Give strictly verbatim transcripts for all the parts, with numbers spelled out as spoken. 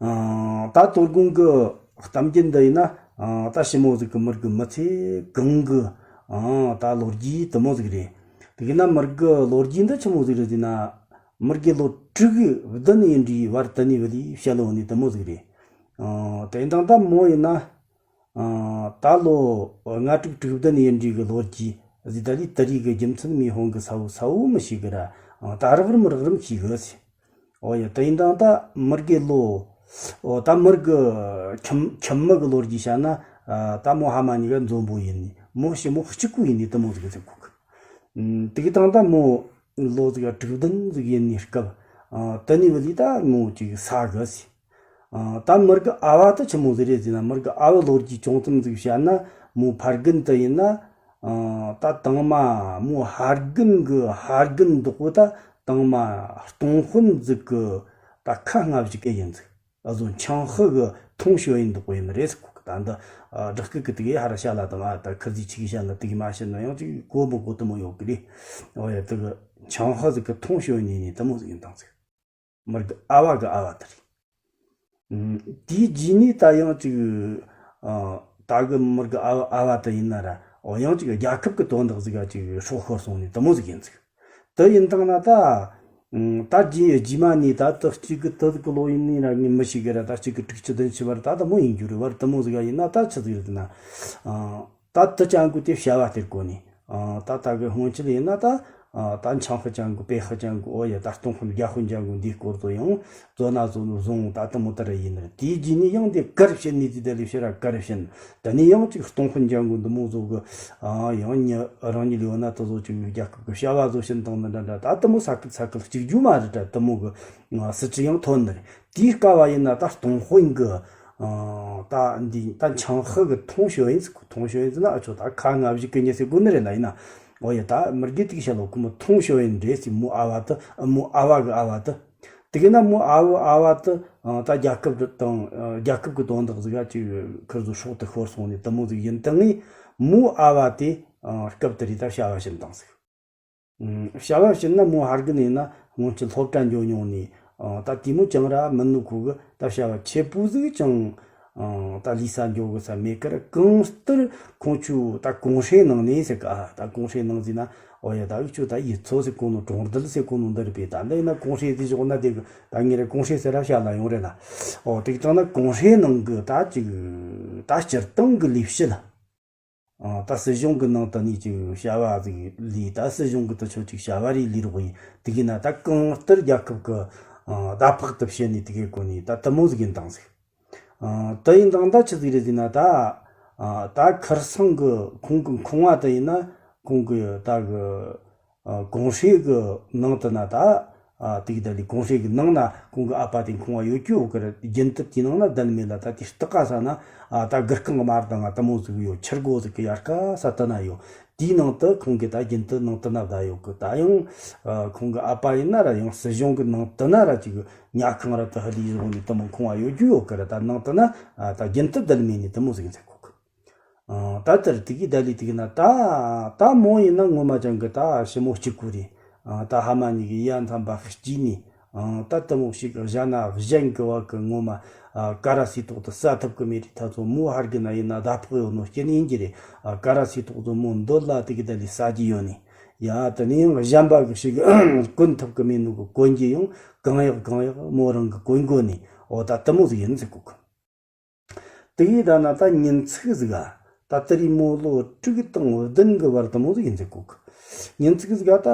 ཨང་། ད་དོ་དགོང་གི་གཏམ་རྒྱུད་འདི་ཡིན་ན། ཨང་། ད་ཞི་མོ་ཟིག་གི་མི་རྒྱུད་མི་ཚེ་གང་གི། ཨང་། ད་ལོ་རྒྱུས་དེ་མོ་ཟིག་རེད། དེ་གི་ན་མི་རྒྱུད་ལོ་རྒྱུས་འདི་ཆི་མོ་ཟིག་རེད་ཟེར་ན། མི་རྒྱུད་ལོ་དྲུག་བདུན་ཡིན་དུས་བར་དུ་ནས་བ་ལི་བཤད་ལོ་ནི་དེ་མོ་ཟིག་རེད། ཨང་། དེ་དང་ད་མོ་ཡིན་ན། ཨང་། ད་ལོ་ལྔ་དྲུག་དྲུག་བདུན་ཡིན་དུས་གི་ལོ་རྒྱུས་ཟིག་ད་ལི་ད་རིག་གི་རྒྱུ་མཚན་མི་ཧོང་གི་ས་བོ་ས་བོ་མི་ཤེས་གི་ར། ཨང་། ད་རག་རིམ་རག་རིམ་ཤེས་གི་ཟེར། ཨོ་ཡ། དེ་ཡིན་དང་ད་མི་རྒྱུད་ལོ། ཨོ་ད་མི་རྒྱུད་ཁྱིམ་ཁྱིམ་མི་གི་ལོ་རྒྱུས་བཤད་ན། ཨ་ད་མོ་ཧ་མ་ཉི་ག་འཛོམས་པོ་ཡིན་ནི། མོ་ཞི་མོ་གཅིག་པུ་ཡིན་ནི་དེ་མོ་ཟིག་ཟེར་གོ་གི། ཨུམ། དེ་གི་དང་ད་མོ་ལོ་ཟིག་དྲུག་བདུན་ཟིག་ཡིན་ནི་སྐབས། ཨ་དེ་ནི་བ་ལི་ད་མོ་ཅིག་ས་གི་ཟེར། ཨ་ད་མི་རྒྱུད་ཨ་བ་དེ་ཆི་མོ་ཟིག་རེད་ཟེར་ན། མི་རྒྱུད་ཨ་བ་ལོ་རྒྱུས་ཅུང་ཙམ་ཟིག་བཤད་ན། མོ་ཕ་རྒན་དེ་ཡིན་ན། ཨ་ད་དང་མ་མོ་ཕ་རྒན་གི་ཕ་རྒན་འདོག་པོ་ད་དང་མ་སྟོང་དཔོན་ཟིག་གི་ད་ཁ་ལྔ་བཞི་གི་ཡིན་ཟིག། ཨ་བཟོ་ཆང་ཧི་གི་ཐོང་ཤོ་ཡིན་འདོག་པོ་ཡིན་རེད་ཟེར་གོ་གི། ད་འདི་ཨ་བསྒྲགས་སྐད་གི་དེ་གི་ཧ་ར་ཤ་ལ་དང་། ཨ་ད་ཁི་ཟི་ཆི་གི་ཤ་ལ་དེ་གི་མ་ཤི་ན་ཡང་ཅིག་གོ་མི་གོ་དེ་མོ་ཡོད་གི་རེད། ཨོ་ཡ། དེ་གི་ཆང་ཧི་ཟིག་གི་ཐོང་ཤོ་ཡིན་ནི་དེ་མོ་ཟིག་ཡིན་དང་ཟིག། མི་རྒྱུད་ཨ་བ་གི་ཨ་བ་དེ་རེད། ཨུམ། དེའི་རྗེས་ནས་ད་ཡང་ཅིག། ཨ་ད་གི་མི་རྒྱུད་ཨ་བ་ཨ་བ་དེ་ཡིན་ན་ར། ཨོ་ཡང་ཅིག་རྒྱལ་ཁབ་ཀྱི་དོན་དག་ཟིག་ག་ཅིག་སྲོག་ཤོར་སོང་ནི་དེ་མོ་ཟིག་ཡིན་ཟིག། དེ་ཡིན་དང་ན་ད། ཨུམ། ད་རྗེས་རྗེས་མ་ནས་ད་དེ་གཅིག་གི་དེ་ཟིག་གི་ལོ་ཡིན་ནི་ར་ངས་མི་ཤེས་གི་ར། ད་གཅིག་གི་དྲུག་ཅུ་བདུན་ཅུ་བར་ད་དེ་མོ་ཡིན་རྒྱུ་རེད། བར་དེ་མོ་ཟིག་ག་ཡིན་ན་ད་ཆི་ཟིག་རེད་ཟེར་ན། ཨ། ད་དེ་ཅན་གོ་དེ་བྱ་བ་སྟེར་གོ་ནི། ཨ་ད་ད་གི་སྔོན་ཆད་ཡིན་ན་ད། ཨ་ད་ཆང་ཧི་ཅན་གོ་པེ་ཧི་ཅན་གོ། ཨོ་ཡ། ད་སྟོང་དཔོན་རྒྱལ་དཔོན་ཅན་གོ་འདིའི་སྐོར་དུ་ཡང་བཙོ་ན་བཙོ་ནོ་བཟུང་ད་དེ་མོ་ལྟར་ཡིན་ནི། དེའི་རྗེས་ནས་ཡང་དེ་གར་བྱིན་ནི་དེ་དེ་ལས་ཕྱིར་ར་གར་བྱིན། དེ་ནས་ཡང་ཅིག་སྟོང་དཔོན་ཅན་གོ་འདི་མོ་བཟོ་གི། ཨ་ཡང་ཉི་རང་ཉིད་ལས་ཡོད་ན་དེ་བཟོ་ཅིག་རྒྱལ་ཁབ་གི་བྱ་བ་བཟོ་བྱིན་དང་ནི་འདྲ་འདྲ། ད་དེ་མོ་ས་ཁུལ་ས་ཁུལ་གཅིག་རྒྱུ་མ་རེད་དྲ། དེ་མོ་གི་ཨ་སྲིད་ཇུས་ཡང་ཐོན་ནི་རེད། དེའི་སྐབས་བ་ཡིན་ན་ད་སྟོང་དཔོན་གི། ཨ་ད་འདི་ད་ཆང་ཧི་གི་ཐོང་ཤོ་ཡིན་ཟེར་གོ། ཐོང་ཤོ་ཡིན་ཟེར་ན་ཨ་ཆོ་ད་ཁ་ལྔ་བཞི་གི་ཉེ་སེ་དགོ་ནི་རེད་ལ། ཡིན་ན་ཨོ་ཡ། ད་མི་རྒྱུད་དེ་གི་བཤད་ལོ་ཁོ་མོ་ཐོང་ཤོ་ཡིན་རེད་ཟེར། མོ་ཨ་བ་དེ། མོ་ཨ་བ་གི་ཨ་བ་དེ། དེ་གི་ན་མོ་ཨ་བོ་ཨ་བ་དེ་ཨ་ད་རྒྱལ་ཁབ་དང་ཨ་རྒྱལ་ཁབ་གི་དོན་དག་ཟིག་ག་ཅིག་ཁིར་ཟོ་སྲོག་དེ་ཤོར་སོང་ནི་དེ་མོ་ཟིག་ཡིན་དང་ངས་མོ་ཨ་བ་དེ་ཨ་སྐབས་དེ་རིགས་ད་བྱ་བ་བྱིན་དང་ཟིག། ཨུམ། བྱ་བ་བྱིན་ན་མོ་ཕ་རྒན་ཡིན་ན་སྔོན་ཆད་སློབ་གྲྭ་འགྱོ་མྱོང་ནི། ཨ་ད་དེ་མོ་ཅང་ར་མིན་ནོ། ཁོ་གི་ད་བྱ་བ་ཆེ་པོ་ཟིག་ཅང་ཨ་ད་ལས་ས་འགྱོ་གི་ས་མེད་ཀར། གང་ལྟར་ཁོང་ཆོ་ད་ཀོང་ཧྲེ་ནང་ནས་ཟེར་ག། ཨ་ད་ཀོང་ཧྲེ་ནང་ཟེར་ན་ཨོ་ཡ། ད་འུ་ཆོ་ད་ཡུལ་ཚོ་ཟེར་གོ་ནོ། གྲོང་རྡལ་ཟེར་གོ་ནོ་འདི་རེད་པས། ད་འདི་ཡིན་ན་ཀོང་ཧྲེ་ཟེར་ཞོག་ན་དེ་གི་ད་ངེད་ར་ཀོང་ཧྲེ་ཟེར་ར་བཤད་ལ་ཡོང་རེད་ལ། ཨོ་དེ་གི་ཙང་ན་ཀོང་ཧྲེ་ནང་གི་ད་ཅིག་ད་སྤྱིར་བཏང་གི་ལས་བྱེད་ལ། ཨ་ད་སྲིད་གཞུང་གི་ནང་དུ་ནས་ཅིག་བྱ་བ་ཟིག་ལས། ད་སྲིད་གཞུང་གི་དུ་ཆོ་ཅིག་བྱ་བ་རེ་ལས་རོགས་ཡིན། དེ་གི་ན་ད་གང་ལྟར་རྒྱལ་ཁབ་གི་ཨ་ཟླ་ཕོགས་དུ་བྱེད་ནས་དེ་གི་གོ་ནས་ད་དེ་མོ་ཟིག་ཡིན་དང་ཟིག། ཨ་དེ་ཡིན་དང་ད་ཆི་ཟིག་རེད་ཟེར་ན། ད་ཨ་ད་ཁར་སང་གི་ཁོང་གི་ཁང་བ་དེ་ཡིན་ན་ཁོང་གི་ད་གི་ཨ་ཀོང་ཧྲེ་གི་ནང་དུ་ན་ད། ཨ་དེ་གི་ད་ལི་ཀོང་ཧྲེ་གི་ནང་ན་ཁོང་གི་ཨ་ཕ་དེ་ཁང་བ་ཡོད་རྒྱུ་ཡོད་གི་ར། རྒྱུན་དུ་དེའི་ནང་ན་བསྡད་མེད་ལ། ད་དེ་སྟག་ག་ས་ན་ཨ་ད་གུར་ཁང་གི་མར་དང་ང་དེ་མོ་ཟིག་ཡོད། ཆུ་སྒོ་ཟིག་གི་ཡར་ཀ་ས་དེ་ན་ཡོད། དེའི་ནང་དུ་ཁོང་གི་ད་རྒྱུན་དུ་ནང་དུ་ན་བསྡད་ཡོད་གི། ད་ཡང་ཨ་ཁོང་གི་ཨ་ཕ་ཡིན་ན་ར་ཡང་སྲིད་གཞུང་གི་ནང་དུ་ན་ར་ཅིག་ཉལ་ཁང་ར་དུ་ཧ་ལི་བཟོ་ནས་དེ་མོ་ཁང་བ་ཡོད་རྒྱུ་ཡོད་གི་ར། ད་ནང་དུ་ན་ཨ་ད་རྒྱུན་དུ་བསྡད་མེད་ནས་དེ་མོ་ཟིག་ཟེར་གོ་གི། ཨ་ད་དེར་དེ་གི་ད་ལི་དེ་གི་ན་ད་ད་མོ་ཡིན་ན་ངོ་མ་ཅང་གི་ད་ཞི་མོ་གཅིག་པུ་རེད། ཨ་ད་ཕ་མ་གཉིས་ཀྱི་ཡ་མཚན་པ་གཅིག་ནི། ཨ་ད་དེ་མོ་ཞིག་གཞན་ན་གཞན་གི་བ་གི་ངོ་མ་ཨ་ཀ་ར་སི་ཐོག་ཏུ་ཟ་ཐུབ་གི་མེད་རེད། ད་ཚོ་མོ་ཕ་རྒན་ན་ཡིན་ན་ཟླ་ཕོགས་ཡོད་ནོ་རྐྱེན་ཡིན་གྱི་རེད། ཨ་ཀ་ར་སི་ཐོག་ཏུ་མོ་འདོད་ལ་དེ་གི་ད་ལི་ཟ་གྱི་ཡོད་ནི། ཡ་དེ་ནི་ཡང་གཞན་པ་གི་ཞིག་གོན་ཐུབ་གི་མེད་ནོ་གི་གོན་གྱི་ཡང་གང་ཡག་གང་ཡག་མོ་རང་གི་གོན་དགོ་ནི། འོ་ད་དེ་མོ་ཟིག་ཡིན་ཟེར་གོ་གི། དེ་ཡིས་ད་ན་ད་ཉིན་ཚིག་ཟིག་ག། ད་དེ་རིང་མོ་ལོ་དྲུག་དང་བདུན་གི་བར་དུ་མོ་ཟིག་ཡིན་ཟེར་གོ་གི། ཉིན་ཚིག་ཟིག་ག་ད་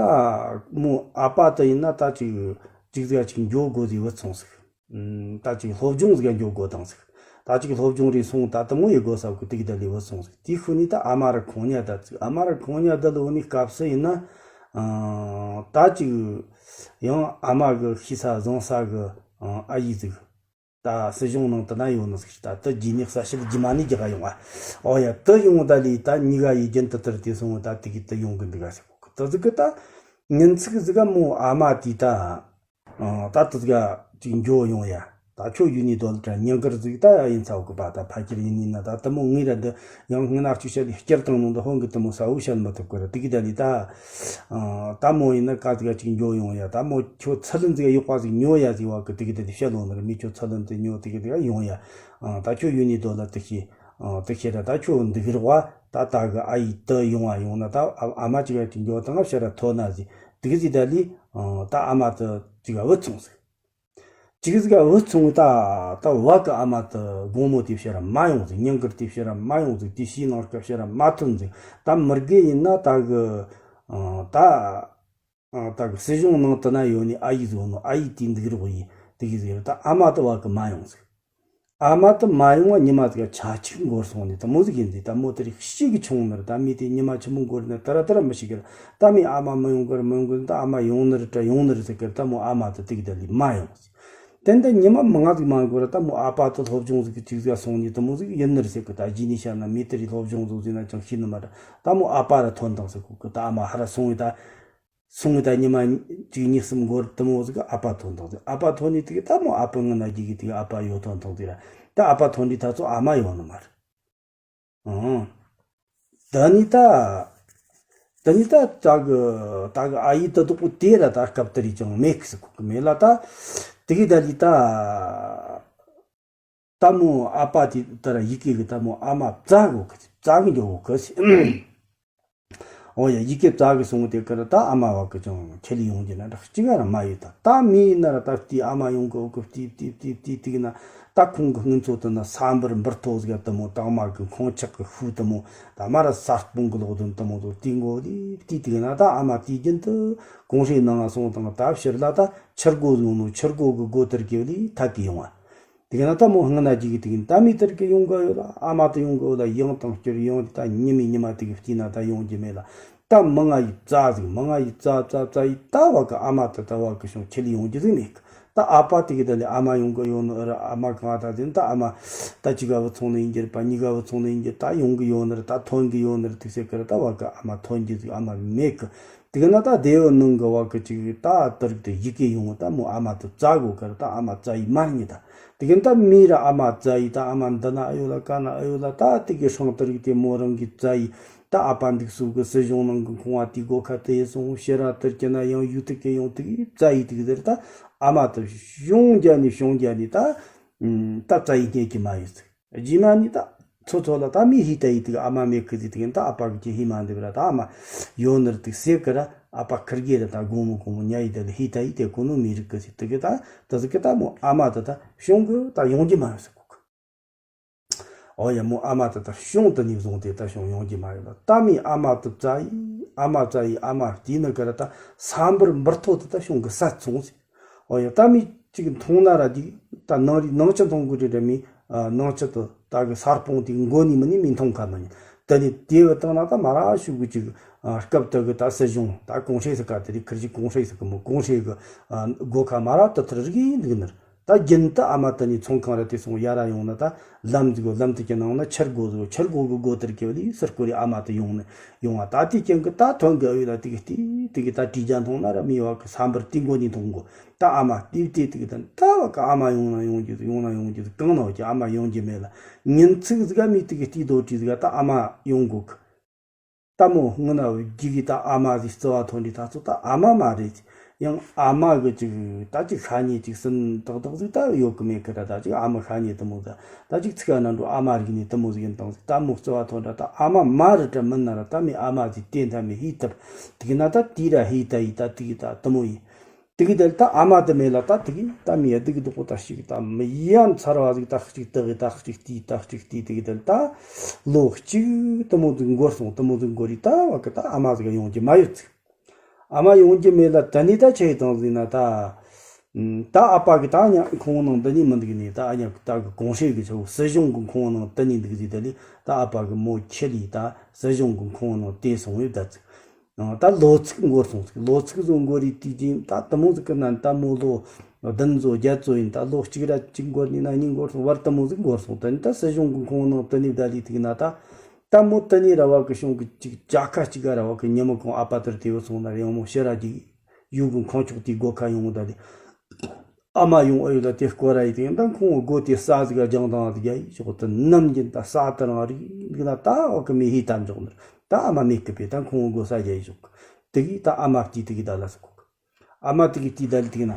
མོ་ཨ་ཕ་དེ་ཡིན་ན་ད་ཅིག་ཅིག་ཟིག་ག་ཅིག་འགྱོ་དགོ་ཟིག་བུད་སོང་ཟིག། ཨུམ། ད་ཅིག་སློབ་སྦྱོང་ཟིག་ག་འགྱོ་དགོ་དང་ཟིག། ད་ཅིག་སློབ་སྦྱོང་རེ་སོང་ད་དེ་མོ་ཡི་དགོ་ས་གི་དེ་གི་ད་ལས་བུད་སོང་ཟིག། དེའི་ཤུལ་ནས་ད་ཨ་མ་ར་ཁོང་ཉ་ད་ཟིག། ཨ་མ་ར་ཁོང་ཉ་ད་ལོ་ནི་སྐབས་སུ་ཡིན་ན། ཨ་ད་ཅིག་ཡང་ཨ་མ་གི་ཤི་ས་བཟང་ས་གི་ཨ་ཡི་ཟིག། ད་སྲིད་གཞུང་ནང་དུ་ན་ཡོད་ནི་ཟིག། ད་དུ་རྗེས་ནས་གསལ་བཤད་རྗེས་མ་ནས་རྒྱག་ག་ཡོང་ཨ། ཨོ་ཡ་དུ་ཡོང་ད་ལས་ད་གཉིས་ཀ་ཡི་རྒྱུན་དུ་དུར་དེ་སོང་ད་དེ་གི་དུ་ཡོང་གི་འདུག་ག་ཟེར་གོ་གི། དུ་ཟིག་གི་ད་ཉིན་ཚིག་ཟིག་ག་མོ་ཨ་མ་དེ་ད་ཨ་ད་དུ་ཟིག་ག་ཅིག་འགྱོ་ཡོང་ཡ། ད་ ད་ཁྱོད་ཡུལ་ནས་སྡོད་ལ་དྲ་ཉིན་དཀར་ཟིག་ད་ཡིན་ཚ་བོ་གི་པ། ད་ཕ་ཁྱེར་ཡིན་ནི་ན་ད་དེ་མོ་ངའི་ར་འདི་ཡང་སྔ་ན་གཅིག་བཤད་ལས་སྐྱུར་བཏང་ནོ་འདི་ཧོན་གི་དེ་མོ་ས་བོ་བཤད་མི་ཐུབ་གི་ར། དེ་གི་ད་ལི་ད་ད་མོ་ཡིན་ན་ཀ་ཟིག་ག་ཅིག་འགྱོ་ཡོང་ཡ། ད་མོ་ཁྱོད་ཚུར་ལན་ཟིག་ག་ཡོག་པ་ཟིག་ཉོ་ཡ་ཟིག་བ་གི། དེ་གི་ད་ལི་བཤད་ལོ་ནི་ར་མི་ཁྱོད་ཚུར་ལན་དེ་ཉོ་དེ་གི་ད་ཡོང་ཡ། ད་ཁྱོད་ཡུལ་ནས་སྡོད་ལ་དེ་ཤེས། དེ་ཤེས་ར་ད་ཁྱོད་འདུག་རོགས་བ། ད་ད་གི་ཨ་ཡི་དེ་ཡོང་བ་ཡོང་ན་ད་ཨ་མ་ཅིག་ག་ཅིག་འགྱོ་དང་བཤད་ར་ཐོ་ན་ཟིག། དེ་གི་ཟིག་ད་ལི་ད་ཨ་མ་དེ་ཅིག་ག་བུད་སོང་ཟིག། ཅིག་ཟིག་ག་བུད་སོང་། ད་ད་བ་གི་ཨ་མ་དེ་དགོང་མོ་དེ་བཤད་ར་མ་ཡོང་ཟིག། ཉིན་དཀར་དེ་བཤད་ར་མ་ཡོང་ཟིག། དེ་ཕྱིའི་ནང་སྐབས་བཤད་ར་མ་ཐོན་ཟིག། ད་མི་དགེ་ཡིན་ན་ད་གི་ད་ད་གི་སྲིད་གཞུང་ནང་དུ་ན་ཡོད་ནི་ཨ་ཡི་བཟོ་ནོ་ཨ་ཡི་དེ་འདུག་རོགས་ཡིན། དེ་གི་ཟིག་ད་ཨ་མ་དེ་བ་གི་མ་ཡོང་ཟིག། ཨ་མ་དེ་མ་ཡོང་བ་ཉི་མ་ཟིག་ཆ་ཆིག་འགོར་སོང་ནི་དེ་མོ་ཟིག་ཡིན་ཟིག། ད་མོ་དེ་རིགས་ཤིག་གི་ཆུང་ནི་ར་ད་མི་དེ་ཉི་མ་ཆི་མོ་འགོར་ནི་ད་ར་ད་ར་མི་ཤེས་གི་ར། ད་མི་ཨ་མ་མི་ཡོང་གི་ར་མི་ཡོང་གི་ར། ད་ཨ་མ་ཡོང་ནི་ར་ད་ཡོང་ནི་ར་ཟེར་གི་ར། ད་མོ་ཨ་མ་དེ་དེ་གི་ད་ལི་མ་ཡོང་ཟིག། དེ་འདི་ཉི་མ་མང་ང་ཟིག་མ་འགོར་ར་ད་མོ་ཨ་ཕ་དེ་སློབ་སྦྱོང་ཟིག་གི་ཅིག་ཟིག་སོང་ནི་དེ་མོ་ཟིག་ཡིན་ནི་ར་ཟེར་གི། ད་རྗེས་ནས་བཤད་ན་མི་དེ་རིགས་སློབ་སྦྱོང་ཟིག་ཟིན་ན་ཅང་ཤེས་ནི་མ་ར། ད་མོ་ཨ་ཕ་ར་ཐོན་དང་ཟེར་གོ་གི། ད་ཨ་མ་ཧ་ར་སོང་བའི་ད། སོང་བའི་ད་ཉི་མ་གཅིག་གཉིས་གསུམ་འགོར་དེ་མོ་ཟིག་ཨ་ཕ་ཐོན་ཐོན་ཟིག། ཨ་ཕ་ཐོན་ནི་དེ་གི་ད་མོ་ཨ་ཕ་ངི་ན་རྒྱུ་གི་དེ་གི་ཨ་ཕ་ཡོད་ཐོན་ཐོན་ཟིག་ར། ད་ཨ་ཕ་ཐོན་དུས་ད་ཚོ་ཨ་མ་ཡོད་ནི་མ་རེད། ཨང་། ད་ནི་ད། ད་ནི་ད་ད་གི་ད་གི་ཨ་ཡི་ད་དུ་པོ་དེ་ར་ད་སྐབས་དེ་རིགས་ཀྱང་མེད་གི་ཟེར་གོ་གི་མེད་ལ། ད་དེ་གི་ད་ལི་ད། ད་མོ་ཨ་ཕ་དེ་ད་ར་ཡི་གེ་གི་ད་མོ་ཨ་མ་བཙལ་གོ་གི་བཙལ་གི་འགྱོ་གོ་གི་ཟེར། འོ་ཡ་ཡི་གེ་བཙལ་གི་སོང་དེ་ཀ་ར་ད་ཨ་མ་བ་གི་ཅང་ཁྱེར་ལ་ཡོང་རྒྱུ་ན་ར་གཅིག་ག་ར་མ་ཡོད། ད་ད་མི་ཡིན་ན་ར་ད་བལྟས་ཨ་མ་ཡོང་གི་འོ་གི་བལྟས་བལྟས་བལྟས་བལྟས་དེ་གི་ན་ད་ཁོང་གི་སྔོན་ཚོ་དུ་ན་ས་འབུར་འབུར་ཐོ་ཟིག་དེ་མོ་དྭངས་མ་གི་ཁོང་ཆག་གི་ཤུ་དེ་མོ་ད་མ་ར་ས་སྤུང་གི་ལོག་དོན་དེ་མོ་དུ་དེ་མགོ་ལི་བལྟས་དེ་གི་ན་ད་ཨ་མ་དེ་རྒྱུན་དུ་གོང་ཧྲེ་ནང་ང་སོང་དང་ད་ཕྱིར་ལ་ད་ཆུར་སྒོ་ཟུང་ནོ་ཆུར་སྒོ་གི་སྒོ་དེར་གི་ལི་ཐད་གི་ཡོང་བ། དེ་ག་ན་ད་མོ་སྔ་ན་རྒྱུ་གི་དེ་གི་ད་མི་དེར་གི་ཡོང་གི་ཡོད་ལ་ཨ་མ་དེ་ཡོང་གི་ཡོད་ལ་ཡང་དང་བསྐྱར་ཡོང་དེ་ད་ཉི་མའི་ཉི་མ་དེ་གི་བལྟས་ན་ད་ཡོང་རྒྱུ་མེད་ལ། ད་མི་ང་ཡི་རྩ་ཟིག་མི་ང་ཡི་རྩ་རྩ་རྩ་ཡི་ད་བ་གི་ཨ་མ་དེ་ད་བ་གི་ཤོང་ཁྱེར་ལ་ཡོང་རྒྱུ་ཟིག་མེད་གི། ད་ཨ་ཕ་དེ་གི་ད་ལས་ཨ་མ་ཡོང་གི་ཡོད་ནི་ཨ་ར་ཨ་མ་གང་ད་དེ་ད་ཨ་མ་ད་གཅིག་ག་བུད་སོང་ནི་ཡིན་རྒྱུ་རེད་པ། གཉིས་ག་བུད་སོང་ནི་ཡིན་རྒྱུ་ད་ཡོང་གི་ཡོད་ནི་རེད། ད་ཐོན་གི་ཡོད་ནི་རེད། དེ་ཟེར་གི་རེད། ད་བ་གི་ཨ་མ་ཐོན་རྒྱུ་ཟིག་ཨ་མ་མེད་གི། དེ་གི་ན་ད་སྡེ་བའི་ནང་གི་བ་གི་ཅིག་ད་དེར་དེ་ཡི་གེ་ཡོང་ད་མོ་ཨ་མ་དེ་བཙལ་གོ་གི་ར། ད་ཨ་མ་བཙལ་ཡི་མ་རྙེད་ད། དེ་གི་ད་མི་ར་ཨ་མ་བཙལ་ཡི་ད་ཨ་མ་འདི་ན་ཨ་ཡོད་ལ་ག་ན་ཨ་ཡོད་ལ། ད་དེ་གི་སྲང་དེར་གི་དེ་མོ་རང་གི་བཙལ་ཡི་ད་ཨ་ཕ་འདུག་སུ་གི་སྲིད་གཞུང་ནང་གི་ཁོང་བ་དེ་སྒོ་ཁ་དེ་སོང་ཕྱིར་ར་དེར་གི་ན་ཡང་ཡུལ་དེ་གི་ཡོང་དེ་གི་བཙལ་ཡི་དེ་གི་དེར་ད་ཨ་མ་དེ་ཤོང་རྒྱ་ནི་ཤོང་རྒྱ་ནི་ད་ད་བཙལ་ཡི་རྙེད་ཀྱི་མ་ཡོད་ཟིག། རྗེས་མ་ནི་ད་ཚོ་ཚོ་ལ་ད་མི་ཧི་ད་ཡི་དུག་ཨ་མ་མེད་གི་ཟི་དུག་ད་ཨ་ཕ་གི་ཅི་ཧི་མ་འདི་བ་ར་ད་ཨ་མ་ཡོད་ནི་ར་དུག་ཟེར་གི་ར། ཨ་ཕ་ཁིར་གེ་ར་ད་དགོང་མོ་དགོང་མོ་ཉལ་ཡི་དེ་ལ་ཧི་ད་ཡི་དེ་གོ་ནོ་མི་རིག་གི་ཟི་དུག་གི་ད་ད་ཟི་གི་ད་མོ་ཨ་མ་ད་ད་ཤོང་གི་ད་ཡོང་གི་མ་ཡོད་ཟེར་གོ་གི། ཨོ་ཡ་མོ་ཨ་མ་ད་ད་ཤོང་དུ་ནི་བཟུང་སྟེ་ད་ཤོང་ཡོང་གི་མ་ཡོད་ལ། ད་མི་ཨ་མ་ད་བཙལ་ཡི་ཨ་མ་བཙལ་ཡི་ཨ་མ་དེ་ནི་གི་ར་ད་ས་འབུར་འབུར་ཐོ་ད་ད་ཤོང་གི་ས་ཚོང་ཟི། ཨོ་ཡ་ད་མི་གཅིག་མཐོང་ན་ར་འདི་ད་ནང་རི་ནང་ཆུ་མཐོང་དགོས་རེད་ར། མི་ནང་ཆུ་དུ་ད་གི་ས་སྤུངས་དེ་མགོ་ནི་མི་ནི་མི་མཐོང་ཁ་མི་ཉན། ད་ནི་དེ་བ་བཏང་ན་ད་མ་ར་ཤུག་གི་ཅིག་སྐབས་དུ་གི་ད་སྲིད་གཞུང་ད་གོང་ཧྲེ་ཟི་ཀ་དེ་རི་ཁིར་ཅིག་གོང་ཧྲེ་ཟི་ཀ་མོ་གོང་ཧྲེ་གི་སྒོ་ཁ་མ་ར་ད་ཐུར་རི་གི་འདུག་ནར། ད་རྒྱུན་དུ་ཨ་མ་ད་ནི་ཚོང་ཁང་ར་དེ་སོང་ཡ་ར་ཡོང་ན་ད་ལམ་ཟིག་གོ་ལམ་དུ་ཀྱི་ནང་ན་ཆུར་སྒོ་ཟིག་གོ་ཆུར་སྒོ་གི་སྒོ་དེར་གི་བ་ལི་སིར་སྐོར་རི་ཨ་མ་ད་ཡོང་ནི་ཡོང་བ། ད་དེ་ཀྱང་གི་ད་ཐོན་གི་ཨ་བི་ལ་དེ་གི་དེ་དེ་གི་ད་དྲིས་རྒྱ་མཐོང་ན་ར་མི་བ་གི་ས་འབུར་དེ་མགོ་ནི་མཐོང་གོ། ད་ཨ་མ་ལྟོས་ལྟོས་ཏིག་ད་ད་བ་ཀ་ཨ་མ་ཡོང་ན་ཡོང་རྒྱུ་ཡོང་ན་ཡོང་རྒྱུ་གང་ན་བ་ཀྱི་ཨ་མ་ཡོང་རྒྱུ་མེད་ལ། ཉིན་ཚིག་ཟིག་ག་མི་ཏིག་ལྟོས་དོ་དྲིས་ཟིག་ག་ད་ཨ་མ་ཡོང་གོ་གི། ད་མོ་སྔོན་ན་བ་རྒྱུ་གི་ད་ཨ་མ་ཟིག་རྩི་བ་ཐོན་དྲི་ད་ཚོ་ད་ཨ་མ་མ་རེད། ཡང་ཨ་མ་གི་ཅིག་ད་ཅིག་ཤ་ཉེ་ཅིག་སུན་ཏག་ཏག་ཟིག་ད་ཡོད་གི་མེད་གི་ར། ད་ཅིག་ཨ་མ་ཤ་ཉེ་དུ་མོ་ད་ད་ཅིག་ཚིག་ཨ་ན་འགྲོ་ཨ་མ་རིག་ནི་དུ་མོ་ཟིག་ཡིན་དང་ཟིག་ད་མོ་རྩི་བ་ཐོན་དྲ་ད་ཨ་མ་མ་རེད་དྲ་མིན་ན་ར། ད་མི་ཨ་མ་ཟིག་དེ་འཐམ་མི་ཧི་ཐབ་ཏིག་ན་ད་དེ་ར་ཧི་ད་ཡི་ད་ཏིག་ད་དུ་མོ་ཡི། དེ་གི་དེ་ལ་ད་ཨ་མ་དེ་མེད་ལ་ད་དེ་གི་ད་མི་ཡ་དེ་གི་དུ་གོ་ད་ཞིག་ད་མི་ཡ་མཚར་བ་ཟིག་ད་གཅིག་དེ་གི་ད་གཅིག་དེ་ད་གཅིག་དེ་དེ་གི་དེ་ལ་ད་ལོ་གཅིག་དུ་མོ་ཟིག་འགོར་སོང་། དུ་མོ་ཟིག་འགོར་རི་ད་བ་གི་ད་ཨ་མ་ཟིག་ཡོང་གི་མ་ཡོད་ཟིག། ཨ་མ་ཡོང་གི་མེད་ལ་ད་ནི་ད་ཆེ་དང་ཟིག་ན་ད་ད་ཨ་ཕ་གི་ད་ཉ་ཁོང་ནང་འདི་ནི་མི་འདུག་ནི་ད་ཨ་ཉ་ད་གི་གོང་ཧྲེ་གི་ཆ་བོ་སྲིད་གཞུང་གི་ཁོང་ནང་དུ་ནི་འདུག་ཟིག་ད་ལི་ད་ཨ་ཕ་གི་མོ་ཁྱེར་ལི་ད་སྲིད་གཞུང་གི་ཁོང་ནང་དེ་སོང་ཡོད་ད་ཟིག། ད་ལོ་ཚིགས་འགོར་སོང་ཟིག། ལོ་ཚིགས་བཟོ་འགོར་རི་དུས་རྒྱུན་ད་དུ་མོ་ཟིག་གི་ན་ད་མོ་ལོ་བདུན་ཚོ་བརྒྱད་ཚོ་ཡིན། ད་ལོ་གཅིག་ར་གཅིག་འགོར་ནི་ན་གཉིས་འགོར་སོང་བར་དུ་མོ་ཟིག་འགོར་སོང་། ད་ནི་ད་སྲིད་གཞུང་གི་ཁོང་ནང་དུ་ནི་བསྡད་ལི་ཐིག་ན་ད་ད་མོ་དུ་ནི་ར་བ་གི་གཞུང་གི་གཅིག་ཅ་ཁ་གཅིག་ག་ར་བ་གི་ཉི་མ་གང་ཨ་ཕ་དར་དེ་བུད་སོང་ན་རེ་ཡང་མོ་ཕྱི་ར་གཅིག་ཡུལ་གི་ཁང་ཆོག་དེ་སྒོ་ཁ་ཡོང་བ་ད་ལི། ཨ་མ་ཡོང་ཨེ་ཡོད་ལ་དེ་སྐོར་ར་ཡི་དེ་ད་ཁོང་སྒོ་དེ་ས་ཟིག་ག་རྒྱང་དང་དེ་རྒྱ་ཡི་ཞོག་ཏུ་ནམ་རྒྱུན་ད་ས་དུ་རང་རིག་རིག་ན་ད་འོ་གི་མི་ཧི་ད་འཇོག་ནི་ད་ཨ་མ་མེད་གི་པས་ད་ཁོང་སྒོ་ས་རྒྱ་ཡི་ཞོག་གི་དེ་གི་ད་ཨ་མ་དེ་དེ་གི་ད་ལ་སི་ཁོ་གི་ཨ་མ་དེ་གི་དེ་ད་ལི་དེ་གི་ན་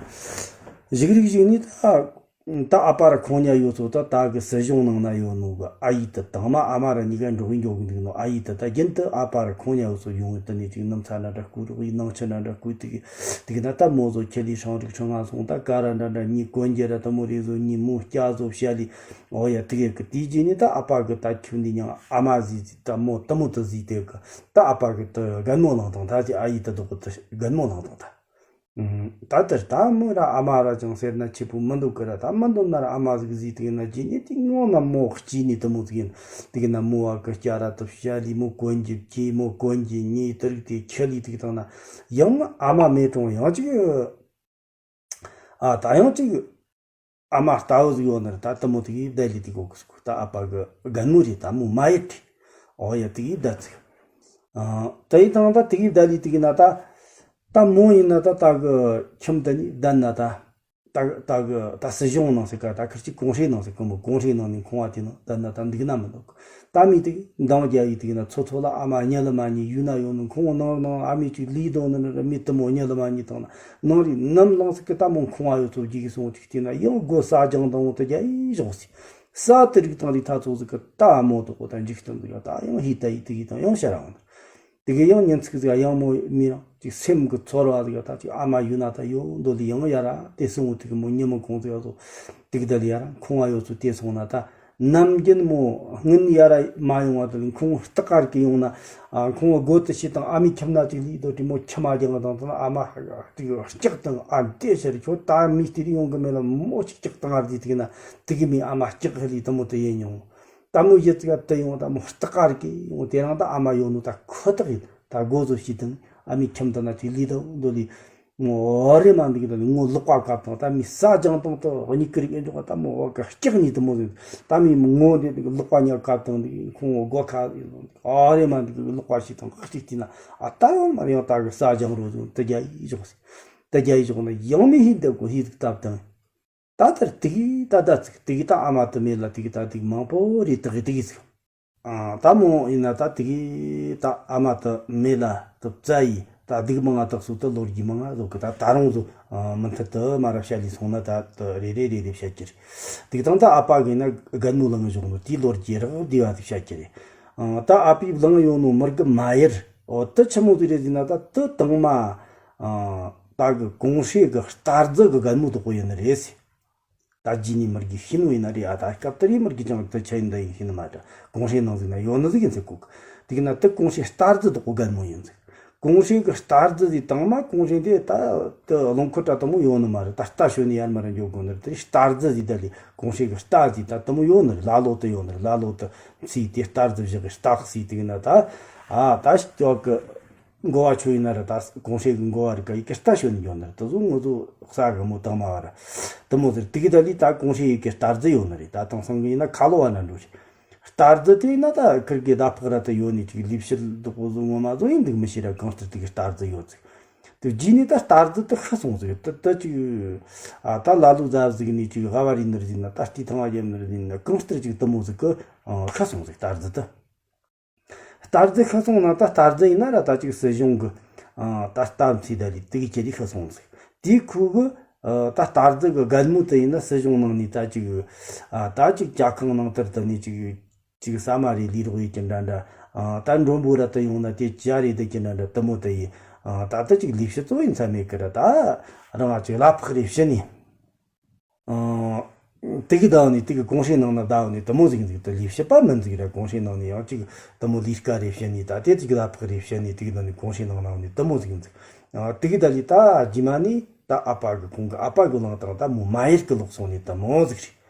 ཞིག་རིག་ཞིག་ནི་ད། ད་ཨ་ཕ་ར་ཁོང་ཉ་ཡོད་ཚོ་ད་ད་གི་སྲིད་གཞུང་ནང་ན་ཡོད་ནོ་གི་ཨ་ཡི་ད་དང་མ་ཨ་མ་ར་གཉིས་ཀ་འགྲོགས་གི་འགྱོ་གི་འདུག་ནོ་ཨ་ཡི་ད་ད་རྒྱུན་དུ་ཨ་ཕ་ར་ཁོང་ཉ་ཡོད་ཚོ་ཡོང་ཡོད་ད་ནི་ཅིག་ནམ་ཚ་ན་འདྲ་བསྐུལ་རོགས་ཡི་ནང་ཆུ་ན་འདྲ་བསྐུལ་དེ་གི་དེ་གི་ན་ད་མོ་ཚོ་ཁྱེད་ལི་ཧྲང་རིག་ཧྲང་ང་སོང་ད་ཀ་ར་འདྲ་འདྲ་གཉིས་གོན་རྒྱུ་ར་ད་མོ་རེ་བཟོ་གཉིས་མོ་སྐྱ་བཟོ་བྱ་ལི་འོ་ཡ་དེ་གི་གི་དེ་རྗེས་ནི་ད་ཨ་ཕ་གི་ད་ཁྱོད་འདི་ཉང་ཨ་མ་ཟིག་ཟིག་ད་མོ་ད་མོ་ད་ཟིག་དེ་གི་ད་ཨ་ཕ་གི་ད་རྒན་མོ་བླངས་དང་ད་དེ་ཨ་ཡི་ད་དོ་གི་ད་རྒན་མོ་བླངས་དང་ད། ད་ལྟར་ད་མོ་ར་ཨ་མ་ར་ཅང་ཟེར་ན་ཆེ་པོ་མི་འདུག་གི་ར་ད་མི་འདུག་ན་ར་ཨ་མ་ཟིག་ཟིག་དེ་ན་རྗེས་ནས་དེ་ངོ་མ་མོ་སྐྱིད་ནི་དུ་མོ་ཟིག་ཡིན་དེ་ན་མོ་བ་གི་སྐྱ་ར་དུ་བྱ་ལི་མོ་གོན་གྱི་ཀྱེ་མོ་གོན་གྱི་ཉེ་དུ་རིག་དེ་ཁྱི་ལི་དེ་དང་ན་ཡང་ཨ་མ་མེད་གྲོང་ཡང་ཅིག་ཨ་ད་ཡང་ཅིག་ཨ་མ་ལྟ་བུ་ཟིག་ཡོད་ན་ར་ད་དུ་མོ་དེ་གི་བདལ་ལི་དེ་གོ་གི་ཟིག་ད་ཨ་ཕ་གི་རྒན་མོ་རེད་ད་མོ་མ་ཡེད་དེ་ཨོ་ཡ་དེ་གི་བདལ་ཚིག་ཨ་ད་ཡི་དང་ད་དེ་གི་བདལ་ལི་དེ་གི་ན་ད། ད་མོ་ཡིན་ན་ད་ད་གི་ཁྱིམ་དུ་ནི་བསྡད་ན་ད། ད་ད་གི་ད་སྲིད་གཞུང་ནང་ཟེར་ག་ད་ཁིར་གཅིག་ཀུང་ཧྲེ་ནང་ཟེར་གི་མོ་ཀུང་ཧྲེ་ནང་ནས་ཁོང་བ་དེ་ནང་བསྡད་ན་ད་འདུག་ན་མི་འདུག་ད་མི་དེ་འདང་རྒྱ་ཡི་དེ་ན་ཚོ་ཚོ་ལ་ཨ་མ་གཉིད་ལ་མ་གཉིད་ཡུལ་ན་ཡོང་ནི་ཁོང་ནང་ནང་ཨ་མི་གཅིག་ལུས་དོ་ནི་ར་མི་དུ་མོ་གཉིད་ལ་མ་གཉིད་དང་ན་ནང་རི་ནམ་ལངས་ཟེར་གི་ད་མོ་ཁོང་བ་ཡོད་ཚོ་རྒྱུག་སོང་གཅིག་དེ་ན་ཡང་སྒོ་ས་རྒྱང་དང་འོང་དུ་རྒྱ་ཡི་བཞོག་སི་ས་དེ་རིག་དང་རི་ཐ་ཚོ་ཟེར་གི་ད་མོ་དོ་གོ་ད་འཇིག་རྟེན་འདུག་ཡ་ད་ཡང་ཧི་ད་ཡི་དེ་གི་དང་ཡང་ཤ་ར་འོང་། དེ་གི་ཡང་ཉིན་ཚིག་ཟིག་ཡང་མོ་མི་རང་ཅིག་སེམས་གི་ཚོར་བ་ཟིག་ད་ཅིག་ཨ་མ་ཡུལ་ན་ད་ཡོད་འདོད་ལི་ཡང་ཡ་ར་དེ་སོང་དེ་གི་མོ་ཉི་མ་གོང་ཟིག་ཡ་ཚོ་དེ་གི་ད་ལི་ཡ་ར་ཁོང་ང་ཡོད་ཚོ་དེ་སོང་ན་ད་ནམ་རྒྱུན་མོ་སྔུན་ཡ་ར་མ་ཡོང་བ་དེ་ལི་ཁོང་སྟག་ཀར་གི་ཡོང་ན་ཁོང་སྒོ་དུ་ཤི་དང་ཨ་མའི་ཁྱིམ་ན་ཅིག་ལི་དོ་དེ་མོ་ཁྱི་མ་རྒྱང་དང་དང་ཨ་མ་ཅིག་སྐྱག་དང་ཨ་དེ་ཤར་ཁྱོད་ད་མི་དེ་རི་ཡོང་གི་མེད་ལ་མོ་ཅིག་སྐྱག་དང་ཨ་དེ་དེ་གི་ན་དེ་གི་མི་ཨ་མ་སྐྱག་ཧི་ལི་དེ་མོ་དེ་ཡེ་མྱོང་། ད་མོ་ཡི་ཙི་ག་དུ་ཡོང་ད་མོ་སྟག་ཀ་རི་ཀེ་ཡོང་དེ་རང་ད་ཨ་མ་ཡོད་ནོ་ད་ཁོ་ཐག་ཡིན་ད་སྒོ་ཟོ་ཤི་དང་ཨ་མའི་ཁྱིམ་དུ་ན་ཅིག་ལི་དང་འདོད་ལི་ངོ་རེ་མ་འདུག་ད་ངོ་ལོག་པ་བཀབ་དང་ད་མི་ས་ལྗང་དང་ད་གཉིས་ཀི་རིག་ཨེ་འཇོག་ད་མོ་བ་ག་སྐྱག་ཉིད་དུ་མོ་ཟིན་ད་མི་ངོ་འདི་འདུག་ལོག་པ་ཉག་བཀབ་དང་འདུག་ཁོང་སྒོ་ཁ་ཡོད་ཨ་རེ་མ་འདུག་ལོག་པ་ཤི་དང་ཁ་ཅིག་དེ་ན་ཨ་ད་ཡང་མ་ཡང་ད་གི་ས་ལྗང་རོ་ཟིན་ད་རྒྱ་ཡི་འཇོག་ཟིན་ད་རྒྱ་ཡི་འཇོག་ན་ཡང་མི་ཧི་འདེབས་གོ་ཧི་ཟིག་བཏབ་དང་། ད་ལྟར་དེ་གི་ད་ད་ཚིག་དེ་གི་ད་ཨ་མ་དུ་མེད་ལ་དེ་གི་ད་དེ་གི་མང་པོ་རེད་དེ་གི་དེ་གི་ཚིག་ཨ་ད་མོ་ཡིན་ན་ད་དེ་གི་ད་ཨ་མ་དུ་མེད་ལ་དུ་བཙའ་ཡི་ད་སྡིག་མང་ང་དག་སུ་དུ་ལོ་རྒྱུས་མང་ང་ཟོ་གི་ད་ད་རུང་ཟོ་མུ་མཐུད་དུ་མ་རབས་བཤད་ལས་སོང་ན་ད་དུ་རེ་རེ་རེ་རེ་བཤད་ཀྱི་རེད། དེ་གི་དང་ད་ཨ་ཕ་གི་ན་རྒན་མོ་ལང་བཞག་ནོ་དེའི་ལོ་རྒྱུས་རག་བདེ་བ་དེ་བཤད་ཀྱི་རེད། ཨ་ད་ཨ་ཕའི་ལང་ཡོང་ནོ་མི་རྒི་མ་ཡར་འོ་དུ་ཆི་མོ་དེ་རེད་ཟེར་ན་ད་དུ་དང་མ་ཨ་ད་གི་གོང་ཧྲེ་གི་རྟ་རྫི་གི་རྒན་མོ་དག་པོ་ཡིན་ནི་རེད་ཟེར། ད་རྗེས་ནས་མི་རྒྱུ་ཤེས་ནོ་ཡིན་ན་རེད་ཨ་ད་སྐབས་དེ་རེད་མི་རྒྱུ་ཅང་དུ་ཆ་ཡིན་ད་ཡིན་ཤེས་ནི་མ་རེད། གོང་ཧྲེ་ནང་ཟིག་ན་ཡོད་ནི་ཟིག་ཡིན་ཟེར་གོ་གི་དེ་གི་ན་དུ་གོང་ཧྲེ་རྟ་རྫི་དག་པོ་རྒན་མོ་ཡིན་ཟིག་གོང་ཧྲེ་གི་རྟ་རྫི་ཟིག་དང་མ་གོང་ཧྲེ་དེ་ད་དུ་རླུང་འཁོར་དྲ་དུ་མོ་ཡོད་ནི་མ་རེད། ད་རྟ་ཞོན་ནི་ཡར་མར་འགྱོ་དགོ་ནི་རེད། དེ་རྟ་རྫི་ཟིག་ད་ལི་གོང་ཧྲེ་གི་རྟ་ཟིག་ད་དུ་མོ་ཡོད་ནི་རེད། ལ་ལོ་དུ་ཡོད་ནི་རེད། ལ་ལོ་དུ་ཚིག་དེ་རྟ་རྫི་བཞག་གི་རྟ་ཟིག་དེ་གི་ན་ད་ཨ་ད་སྐྱོ་གི་འགོ་བ་ཆོ་ཡིན་ན་ར་ད་གོང་ཧྲེ་གི་འགོ་བ་རི་ཀ་ཡི་གེ་རྟ་ཞོན་འགྱོ་ནི་རེད། དུ་ཟོ་ངོ་ཟོ་ས་གི་མོ་དང་མ་བ་ར་དུ་མོ་ཟེར་དེ་གི་ད་ལི་ད་གོང་ཧྲེ་ཡི་གེ་རྟ་རྫི་ཡོད་ནི་རེད། ད་དང་སང་གི་ཡིན་ན་ཁ་ལོ་བ་ན་འགྲོ་རེད། རྟ་རྫི་དེ་ཡིན་ན་ད་ཁིར་གི་ཟླ་ཕག་ར་དུ་ཡོད་ནི་ཅིག་ལི་ཕྱིར་འདུག་གོ་ཟོ་ངོ་མ་ཟོ་ཡིན་འདུག་མི་ཤེས་ར་གང་ལྟར་དེ་གི་རྟ་རྫི་ཡོད་ཟིག་དུ་རྗེས་ནས་ད་རྟ་རྫི་དུ་ཤི་སོང་ཟིག་དུ་དུ་ཅིག་ཨ་ད་ལ་ལུ་ཟ་ཟིག་ནི་ཅིག་ཧ་བ་རི་ནི་རི་ན་ད་སྟི་ཐང་བ་ཡེམ་ནི་རི་ན་གང་ལྟར་ཅིག་དུ་མོ་ཟིག་གི་ཤི་སོང་ཟིག་རྟ་རྫི་དུ། རྟ་རྫི་ཤི་སོང་ན་ད་རྟ་རྫི་ཡིན་ན་ར་ད་ཅིག་སྲིད་གཞུང་གི་ད་རྟ་མཚེས་ད་ལི་དེ་གི་ཁྱེར་རི་ཤི་སོང་ཟིག་དེའི་ཁུ་གི་ད་རྟ་རྫི་གི་རྒན་མོ་དེ་ཡིན་ན་སྲིད་གཞུང་ནང་ནས་ད་ཅིག་ད་ཅིག་ཇ་ཁང་ནང་དུ་དུ་ནས་ཅིག་ཅིག་ས་མ་རེ་ལས་རོགས་ཡེད་ཀྱི་འདྲ་འདྲ། ད་མགྲོན་པོ་ར་དུ་ཡོང་ན་དེ་ཇ་རེ་དུ་ཀྱི་འདྲ་འདྲ་དུ་མོ་དུ་ཡིན། ད་ལྟ་ཅིག་ལས་བྱེད་གཙོ་ཡིན་ས་མེད་ཀི་ར་ད་རང་ང་ཅིག་གླ་ཕོགས་རེ་བྱིན་ནས། དེ་གི་ཟླ་བ་ནས་དེ་གི་གོང་ཧྲེ་ནང་ན་ཟླ་བ་ནས་དུ་མོ་ཟིག་ཟིག་དུ་ལས་བྱེད་པ་མིན་ཟིག་ར་གོང་ཧྲེ་ནང་ནས་ཡང་ཅིག་དུ་མོ་ལས་ཀ་རེ་བྱེད་ནས་ད་དེ་ཅིག་གླ་ཕོགས་རེ་བྱེད་ནས་དེ་གི་ནང་ནས་གོང་ཧྲེ་ནང་ནང་ནས་དུ་མོ་ཟིག་ཟིག་དེ་གི་ད་ལི་ད་རྗེས་མ་ནས་ད་ཨ་ཕ་གི་ཁོང་གི་ཨ་ཕ་གི་ལང་དང་ད་མོ་མ་ཡར་གི་ལོག་སོང་ནས་དུ་མོ་ཟིག་རེད།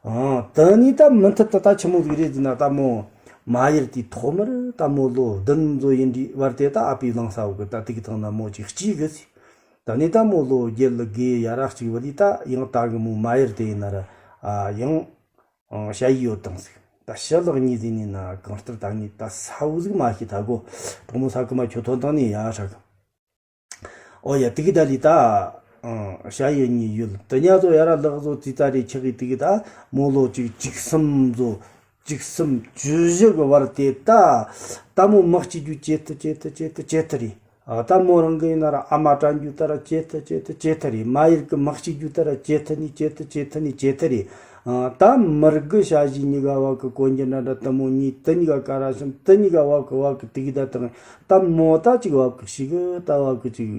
ཨང་དུ་ནས་ད་མུ་མཐུད་དུ་ད་ཆི་མོ་ཟིག་རེད་ཟེར་ན་ད་མོ་མ་ཡར་དེ་ཐོག་མར་ད་མོ་ལོ་བདུན་ཙོ་ཡིན་དུས་བར་དེ་ད་ཨ་ཕའི་ལང་ས་འོག་གི་ད་དེ་གི་ཐང་ན་མོ་ཅིག་སྐྱེས་གི་ཟིག་ད་ནི་ད་མོ་ལོ་བརྒྱད་ལ་བརྒལ་ཡ་ར་གཅིག་བ་ལི་ད་ཡང་ད་གི་མོ་མ་ཡར་དེ་ཡིན་ན་ར་ཨ་ཡང་ཨང་ཞ་ཡི་ཡོད་དང་ཟིག་ད་ཞི་ལག་གཉིས་ཟིག་ནི་ན་གང་ལྟར་ད་ནི་ད་ས་བོ་ཟིག་མ་ཤི་ད་གོ་གྲོགས་མོ་ས་ཀི་མ་ཁྱོད་ཐོན་དང་ནི་ཡ་ཧྲ་གི་ཨོ་ཡ་དེ་གི་ད་ལི་ད་ ཨང་། ཞ་ཡི་གཉིས་ཡོད། དེ་ཉ་ཚོ་ཡ་ར་ལག་བཟོ་ཙི་ཙ་རེ་ཆག་གི་དུག་ད་མོ་ལོ་གཅིག་གཅིག་གསུམ་བཟོ། གཅིག་གསུམ་བཅུ་བཞི་གི་བར་དེ་ད་ད་མོ་མ་སྐྱེ་རྒྱུ་ཇེ་ཐུ་ཇེ་ཐུ་ཇེ་ཐུ་ཇེ་ཐུ་རེད། ཨ། ད་མོ་རང་གི་ཡིན་ན་ར་ཨ་མ་དྲན་རྒྱུ་ད་ར་ཇེ་ཐུ་ཇེ་ཐུ་ཇེ་ཐུ་རེད། མ་ཡར་གི་མ་སྐྱེ་རྒྱུ་ད་ར་ཇེ་ཐུ་ནི་ཇེ་ཐུ་ཇེ་ཐུ་ནི་ཇེ་ཐུ་རེད། ཨ། ད་མར་གི་ཞ་ཡི་གཉིས་ཀ་བབ་གི་གོན་རྒྱུ་འདྲ་འདྲ་དེ་མོ་གཉིས་དེ་གཉིས་ཀ་ཀ་ར་ཤམ་དེ་གཉིས་ཀ་བབ་གི་བབ་གི་དུག་ད་དང་། ད་མོ་ད་གཅིག་བབ་གི་ཞིག་ད་བབ་གི་གཅིག